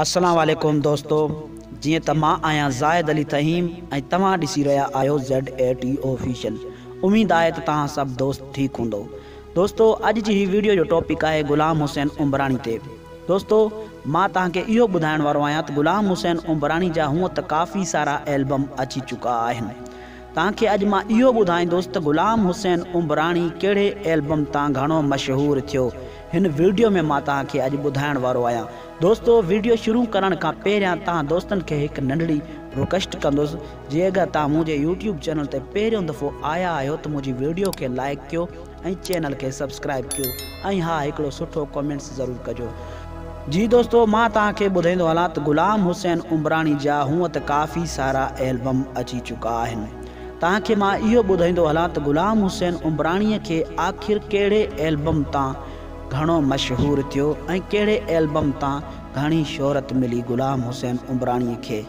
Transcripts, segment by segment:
السلام عليڪم دوستو جيئن ته مان آهيان زاهد علي ٿهيم ۽ توهان ڏسي رهيا آهيو زيڊ اي ٽي آفيشل اميد آهي ته توهان سڀ دوست ٺيڪ هوندو دوستو اڄ جي هي ويڊيو جو ٽاپڪ آهي غلام حسين عمراڻي تي دوستو مان توهان کي اهو ٻڌائڻ وارو آهيان ته غلام حسين عمراڻي جا هونء ته ڪافي سارا البم اچي چڪا آهن توهان کي اڄ مان اهو ٻڌائيندس ته غلام حسين عمراڻي ڪهڙي البم تان گهڻو مشهور ٿيو هن ويڊيو ۾ مان توهان کي اڄ ٻڌائڻ وارو آهيان. دوستو ويڊيو شروع ڪرڻ کان پهريان توهان دوستن کي هڪ ننڍڙي رڪويسٽ ڪندس جي اگر توهان منهنجي يوٽيوب چينل تي پهريون دفعو آيا آهيو ته منهنجي ويڊيو کي لائيڪ ڪيو ۽ چينل کي سبسڪرائيب ڪيو ۽ ها هڪڙو سٺو ڪمينٽس ضرور ڪجو. جي دوستو مان توهان کي ٻڌائيندو هلان ته غلام حسين عمراڻي جا هونء ته ڪافي سارا البم اچي چڪا آهن. توهان کي مان اهو ٻڌائيندو هلان ته غلام حسين عمراڻيء کي آخر ڪهڙي البم تان گهڻو مشهور ٿيو ۽ ڪهڙي البم تان گهڻي شهرت ملي غلام حسين عمراڻيء کي.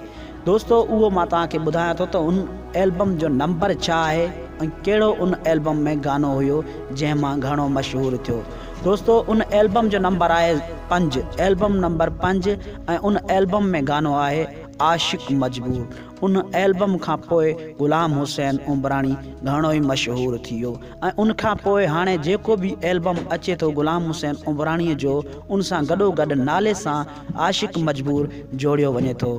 دوستو اهو مان توهان کي ٻڌايان ٿو ته ان البم جو نمبر ڇا آهي ۽ ڪهڙو ان البم ۾ گانو هيو جنهن مان گهڻو مشهور ٿيو. دوستو ان البم جو نمبر آهي پنج البم نمبر پنج ۽ ان البم ۾ گانو آهي عاشق مجبور. ان البم کان پوء غلام حسين عمراڻي گهڻو ئي مشهور ٿي ويو ۽ ان کان پوء هاڻي جيڪو به البم اچي ٿو غلام حسين عمراڻيء جو ان سان گڏوگڏ نالي سان عاشق مجبور جوڙيو وڃي ٿو.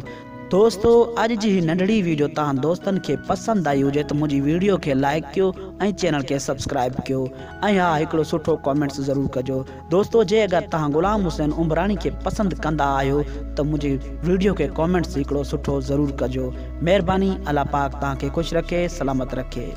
دوستو اڄ جي هي ننڍڙي ويڊيو توهان دوستن کي پسند آئي هجي ته منهنجي ويڊيو کي لائيڪ ڪيو ۽ چينل کي سبسڪرائيب ڪيو ۽ ها هڪڙو سٺو ڪامينٽس ضرور ڪجو. دوستو جي اگر توهان غلام حسين عمراڻي کي پسند ڪندا آهيو ته منهنجي ويڊيو کي ڪامينٽس هڪڙو سٺو ضرور ڪجو مهرباني الله پاڪ توهان کي خوش رکي سلامت رکي.